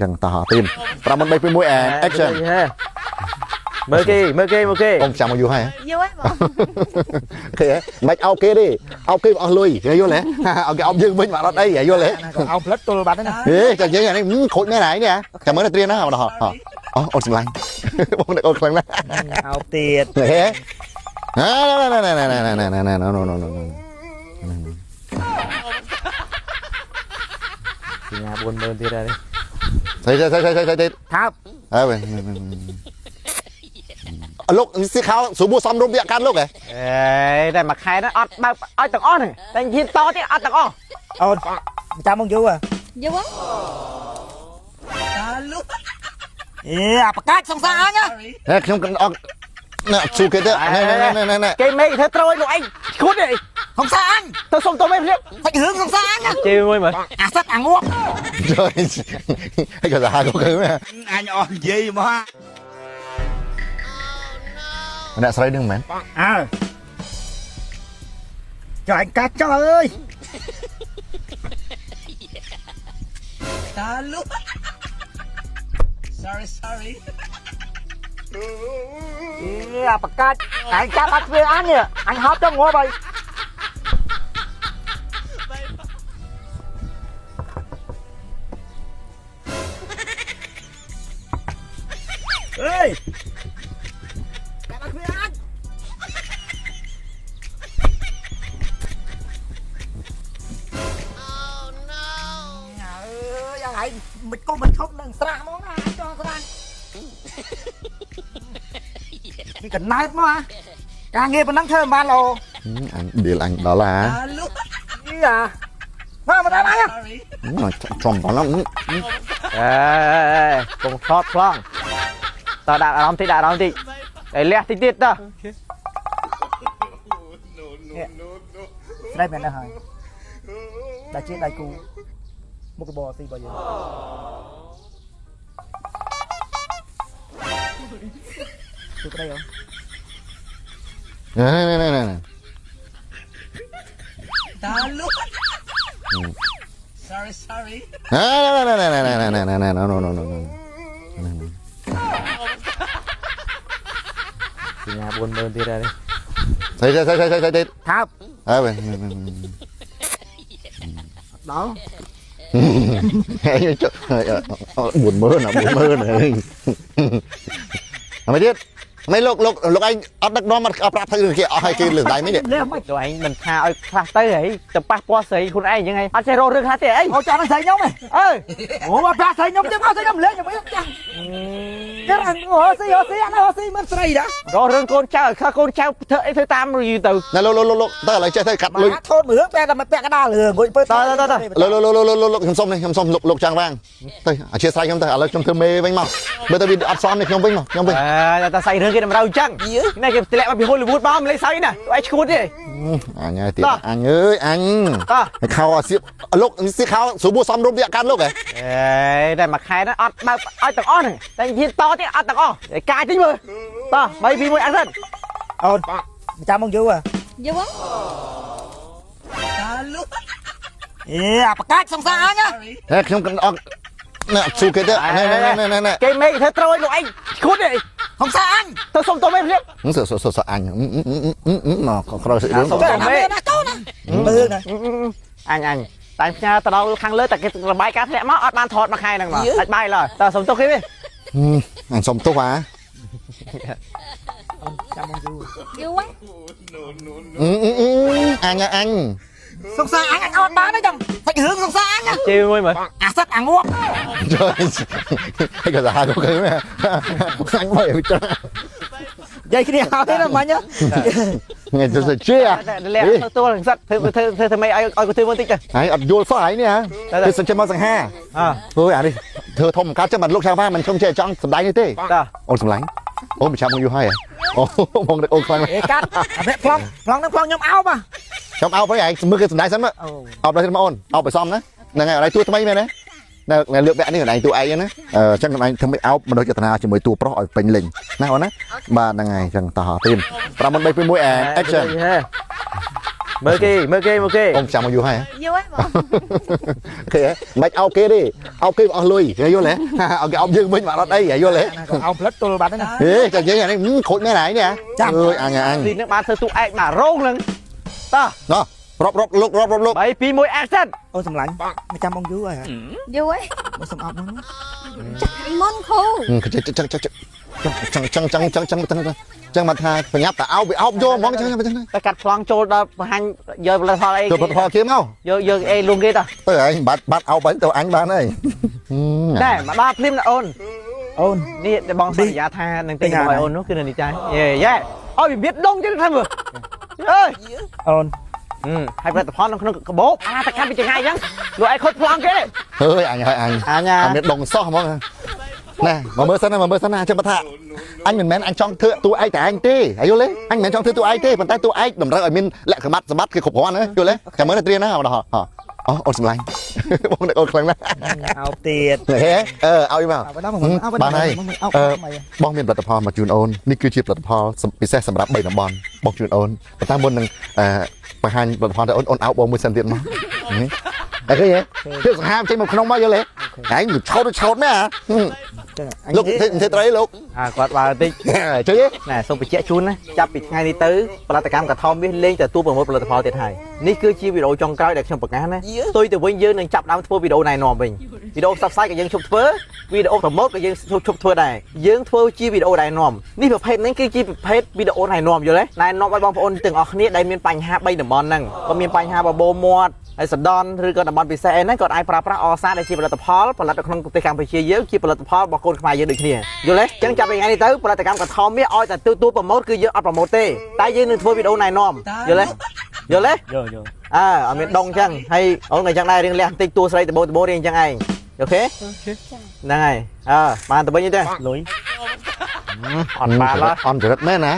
ចឹងតោះទីម5 4 3 2 1 and action. មើលគេមើលគេមើលគេ កុំចាំមកយូរហើយ យូរហើយបង ឃើញហ៎មិនអោបគេទេអោបគេអស់លុយយល់ទេឲ្យគេអោបយើងវិញមកអត់អីយល់ទេ អោបផ្លិតទល់បាត់ហ្នឹងណា ហេចាំយើងអានេះខូចមែនហើយនេះចាំមើលត្រៀមណាដល់អូអូនសម្លាញ់បងនឹកអូនខ្លាំងណាស់ អោបទៀត ហេណាណាណាណាណាណាណាណាណាណាណា សញ្ញា40000ទៀតហើយ ស្អីស្អីស្អីស្អីស្អី ថើប ហើយវិញលោកស៊ីខោស្រួលសំរុំវាកាន់លោកហ៎ អេតែមួយខែហ្នឹងអត់បើកឲ្យទាំងអស់ហ្នឹងតែហ៊ានតទៀតអត់ទាំងអស់ អូនចាំមកយូរហ៎ យូរហ៎ អេអាបកាច់សង្សារអញណា ហេខ្ញុំអត់ណែស៊ូគេទេណែណែណែណែ គេមេគេធ្វើត្រូវឲ្យលោកឯងឈួតទេ សង្សារអញ ទៅសុំទោសមេភ្លាម សាច់រឿងសង្សារអញណា ជេរមួយមើល អាសិតអាងាប់ ជួយហើយក៏ថាក៏គឺ អញអស់និយាយមក អ្នកស្រីនឹងមែន អើចុះអញកាត់ចុះអើយ តាលុ Sorry, sorry. អេអាបកាច់អញចាប់បាត់ទ្វារអញនេះអញហប់ទៅងាប់ហើយអេចាប់បាត់ទ្វារអញ អើយយ៉ាងឯងមិនគុំមិនឈប់នឹងស្រះហ្មងណាចង់ស្រះនេះកណែតមកអាការងារប៉ុណ្ណឹងធ្វើមិនបានល្អ អញឌីលអញដល់ហា តាលុ អីអាមកមកដល់អញ Sorry. ចំប៉ុណ្ណឹង អេកុំថតប្លង់តដាក់អារម្មណ៍តិចដាក់អារម្មណ៍តិចតែលះតិចទៀតតើ ស្រីមែនណាស់ហើយដែលជាដៃគូមុខរបរស៊ីរបស់យើងទូប្តីអូ ណែណែណែណែ តាលុ Sorry, sorry. ណែណែណែណែណែណែណែណែណែណែ សញ្ញា40000ទៀតហើយ ស្អីស្អីស្អីស្អីស្អី ថើប ហើយវិញ ដល់ ហើយចុះ40000ណា40000ហើយអមទៀតមិនលោកលោកលោកឯងអត់ដឹកនាំអត់ប្រាប់ទៅគេអស់ឲ្យគេលើកដៃមិនទេ លះមិន លោកឯងមិនថាឲ្យខ្លះទៅហីទៅប៉ះពាល់ស្រីខ្លួនឯងអញ្ចឹងហីអត់ចេះរករឿងខ្លះទេអី អូចង់នឹងស្រីខ្ញុំហ៎ អើ អូមកប្រាក់ស្រីខ្ញុំទៀតមកស្រីខ្ញុំលេងខ្ញុំចាស់គេអូស៊ីអូស៊ីអានេះអូស៊ីមិនស្រីដែរ រករឿងកូនចៅឲ្យខ្លះកូនចៅធ្វើអីធ្វើតាមយូរទៅ ណែលោកលោកលោកទៅឥឡូវចេះទៅកាត់លុយ ថតមួយរឿងពាក់តែមិនពាក់កដាលរឿងអង្គុយពើ លោកលោកលោកលោកលោកខ្ញុំសុំនេះខ្ញុំសុំលោកលោកចាងវាងទៅអធិស្ឋានខ្ញុំទៅឥឡូវខ្ញុំធ្វើមេវិញមកមើលទៅវាអត់សមនេះខ្ញុំវិញមកខ្ញុំវិញ អើតែសាច់រឿងគេតម្រូវអញ្ចឹងនេះគេធ្លាក់មកពី Hollywood មកម្លេះសើចណាឯងឈួតទេ អញហើយទៀតអញអើយអញ តោះ ខោអាសៀបលោកសៀខោស្រួលសំរុំវាកាន់លោកហ៎ អេតែមួយខែហ្នឹងអត់បើកឲ្យទាំងអស់ហ្នឹងតែហ៊ានតទៀតអត់ទាំងអស់តែកាយតិចមើលតោះ3 2 1 action អូនចាំមកយូរហ៎ យូរហ៎ តាលុ អេអាបកាច់សង្សារអញណា Sorry. ហេខ្ញុំអត់ណែស៊ូគេទេណែណែណែណែណែ គេមេគេធ្វើត្រូវឲ្យលោកឯងឈួតទេ សង្សារអញ ទៅសុំទោសមេភ្លាម សសសអញមកក្រោយរឿង ទៅណាមានណាកូនណាមើលណា អញអញតែផ្ញើទៅដល់ខាងលើតែគេរបាយការណ៍ធ្លាក់មកអត់បានថតមួយខែហ្នឹងមកដាច់បាយឡើយតើសុំទោសគេទេ អញសុំទោសអា ចាំមកយូរ យូរហ៎ អញអញ សង្សារអញអញអត់បានទេចឹងសាច់រឿងសង្សារអញណា ជេរមួយមើល អាសិតអាងាប់ ជួយហើយក៏ថាក៏គេអញបើចា និយាយគ្នាហើយណាមិញ ថ្ងៃទៅជា លាក់ទៅទួលនឹងសិតធ្វើធ្វើធ្វើធ្វើម៉េចឲ្យឲ្យគាត់ធ្វើមើលតិចទៅ ហើយអត់យល់សោះហើយនេះហ៎គឺសិនចេះមកសង្ហា អើ អើយអានេះធ្វើធំកើតចឹងបានលោកឆាវ៉ាមិនខ្ញុំចេះចង់សម្ដែងនេះទេ តើ អូនសម្លាញ់អូនប្រចាំមកយូរហើយអូបងអូនខ្លាំង អេកាត់អានេះប្លង់ប្លង់នឹងប្លង់ខ្ញុំអោប ខ្ញុំអោបហើយឯងមើលគេសម្ដែងសិនមក អូ អោបដល់មកអូនអោបឲ្យសមណាហ្នឹងហើយអត់ឯងតួថ្មីមែនទេនៅលើកវគ្គនេះកន្លែងតួឯងណាអញ្ចឹងកន្លែងធ្វើមិនអោបមនុស្សចេតនាជាមួយតួប្រុសឲ្យពេញលេញណាអូនណាបាទហ្នឹងហើយអញ្ចឹងតោះទីម5 4 3 2 1 action. មើលគេមើលគេមើលគេ អូនចាំមកយូរហើយ យូរហើយបង គេមិនអោបគេទេអោបគេអស់លុយយល់ទេអោបគេអោបយើងវិញមកអត់អីយល់ទេ ក៏អោផ្លិតទល់បាត់ហ្នឹងណា ហេចាំនិយាយអានេះខូចមែនហើយនេះអើយអញអញ ស៊ីនឹងបានធ្វើទូឯកមករោងហ្នឹងតោះ ណោះរាប់រាប់លោករាប់រាប់លោក 3 2 1 action អូនសម្លាញ់មកចាំបងយូរហើយ យូរហើយ មកសុំអោបមុន ចាក់មុនគ្រូ ចឹងចឹងចឹងចឹងចឹងចឹងចឹងចឹងចឹងចឹងមកថាប្រញាប់តែអោបវាអោបយកហ្មងចឹងចឹង តែកាត់ប្លង់ចូលដល់បង្ហាញយកផលិតផលអី ចូលផលផលគេមក យកយកអីលួងគេតោះ ទៅឯងបាត់បាត់អោបទៅអញបានហើយ តែមកដល់ភ្លាមណាអូន អូន នេះដែលបងសន្យាថានឹងទិញរបស់អូននោះគឺនៅនេះចាយេយេអើយវាមានដងចឹងថាមើលអើយ អូន ហើយផលិតផលនៅក្នុងកាបូបអាតកាត់ពីចង្ងាយចឹងលក់ឲ្យខូចប្លង់គេ ហើយអញហើយអញ អញ្ញា អត់មានដងសោះហ្មងណែមកមើលសិនណាមកមើលសិនណាចាំបើថាអញមិនមែនអញចង់ធ្វើតួឯងតែឯងទេយល់ទេអញមិនមែនចង់ធ្វើតួឯងទេប៉ុន្តែតួឯងតម្រូវឲ្យមានលក្ខណៈសម្បត្តិគឺគ្រប់គ្រាន់ណាយល់ទេចាំមើលត្រៀមណាមកដល់អូអូនសម្លាញ់បងនឹកអូនខ្លាំងណាស់ អោបទៀត ហេអឺឲ្យមក អោបដល់មកអោប បានហើយ អោប អឺ ថ្មី បងមានផលិតផលមកជូនអូននេះគឺជាផលិតផលពិសេសសម្រាប់3តំបន់បងជូនអូនប៉ុន្តែមុននឹងអឺបង្ហាញផលិតផលទៅអូនអូនអោបបងមួយសិនទៀតមកអីឃើញទេភាពសង្ហាចេញមកក្នុងមកយល់ទេឯងឆោតឆោតមែនហ៎ ចឹង លោកទេត្រីលោក អាគាត់បើតិច ជួយទេ ណែសូមបញ្ជាក់ជូនណាចាប់ពីថ្ងៃនេះទៅផលិតកម្មកថោមាសលេងទទួលប្រមូលផលិតផលទៀតហើយនេះគឺជាវីដេអូចុងក្រោយដែលខ្ញុំប្រកាសណាផ្ទុយទៅវិញយើងនឹងចាប់ដើមធ្វើវីដេអូណែនាំវិញវីដេអូផ្សព្វផ្សាយក៏យើងឈប់ធ្វើវីដេអូប្រម៉ូទក៏យើងឈប់ធ្វើដែរយើងធ្វើជាវីដេអូណែនាំនេះប្រភេទហ្នឹងគឺជាប្រភេទវីដេអូណែនាំយល់ទេណែនាំឲ្យបងប្អូនទាំងអស់គ្នាដែលមានបញ្ហា3តំបន់ហ្នឹងក៏មានបញ្ហាបបោមាត់ហើយសដនឬក៏តំបន់ពិសេសអីហ្នឹងគាត់អាចប្រើប្រាស់អសាដែលជាផលិតផលផលិតនៅក្នុងប្រទេសកម្ពុជាយើងជាផលិតផលរបស់កូនខ្មែរយើងដូចគ្នាយល់ទេអញ្ចឹងចាប់ពីថ្ងៃនេះទៅផលិតកម្មកថោមាសឲ្យតែទទួលប្រម៉ូទគឺយើងអត់ប្រម៉ូទទេតែយើងនឹងធ្វើវីដេអូណែនាំយល់ទេយល់ទេ យល់យល់ អើអត់មានដងអញ្ចឹងហើយអូនក៏អញ្ចឹងដែររៀងលះបន្តិចតួស្រីដបដបរៀងអញ្ចឹងឯងអូខេហ្នឹងហើយអើបានទៅវិញទេ លុយ អត់បានឡើយ អន់ចរិតមែនណា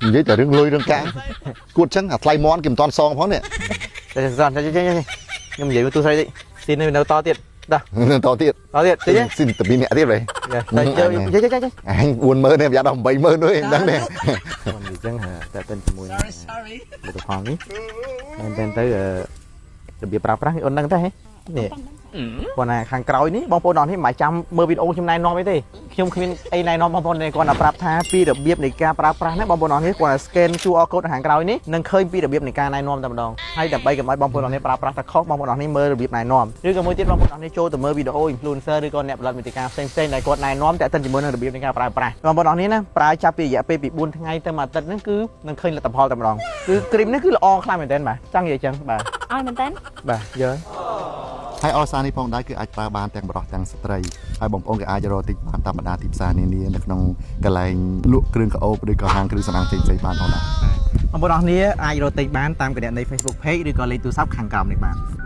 និយាយតែរឿងលុយរឿងកាំងគួតចឹងអាថ្លៃមន់គេមិនតាន់សងផងនេះ ចេះចេះចេះចេះខ្ញុំនិយាយមួយតួស្រីតិចស៊ីននៅតទៀតដល់ តទៀត តទៀតតិច ស៊ីនតែពីអ្នកទៀតវិញ ចេះចេះចេះចេះ អញ40000នេះប្រយ័ត្នដល់80000នោះឯងមិនដឹងទេ អញ្ចឹងតែតិនជាមួយ Sorry, sorry. ផលិតផលនេះមែនតើទៅរបៀបប្រើប្រាស់អូនដឹងទេនេះគាត់ណាខាងក្រោយនេះបងប្អូនអរនេះមិនបាច់ចាំមើលវីដេអូខ្ញុំណែនាំអីទេខ្ញុំគ្មានអីណែនាំបងប្អូនទេគាត់តែប្រាប់ថាពីរបៀបនៃការប្រើប្រាស់ហ្នឹងបងប្អូនអរនេះគាត់ scan QR code ខាងក្រោយនេះនឹងឃើញពីរបៀបនៃការណែនាំតែម្ដងហើយដើម្បីកុំឲ្យបងប្អូនអរនេះប្រើប្រាស់តែខុសបងប្អូនអរនេះមើលរបៀបណែនាំឬក៏មួយទៀតបងប្អូនអរនេះចូលទៅមើលវីដេអូ influencer ឬក៏អ្នកផលិតមាតិកាផ្សេងៗដែលគាត់ណែនាំតាក់ទិនជាមួយនឹងរបៀបនៃការប្រើប្រាស់បងប្អូនអរនេះណាប្រើចាប់ពីរយៈពេលពី4ថ្ងៃទៅមួយអាទិត្យហ្នឹងគឺនឹងឃើញលទ្ធផលតែម្ដងគឺគ្រីមនេះគឺល្អខ្លាំងមែនទែនបាទចង់និយាយចឹងបាទ ឲ្យមែនតើ បាទយល់ ហើយអសានេះផងដែរគឺអាចប្រើបានទាំងបរិសទាំងស្ត្រីហើយបងប្អូនក៏អាចរកទិញបានតាមបណ្ដាទីផ្សារនានានៅក្នុងកន្លែងលក់គ្រឿងក្រអូបឬក៏ហាងគ្រឿងសម្អាងផ្សេងៗបានផងដែរ បងប្អូនអរគ្នាអាចរកទិញបានតាមគណនី Facebook Page ឬក៏លេខទូរស័ព្ទខាងក្រោមនេះបាន។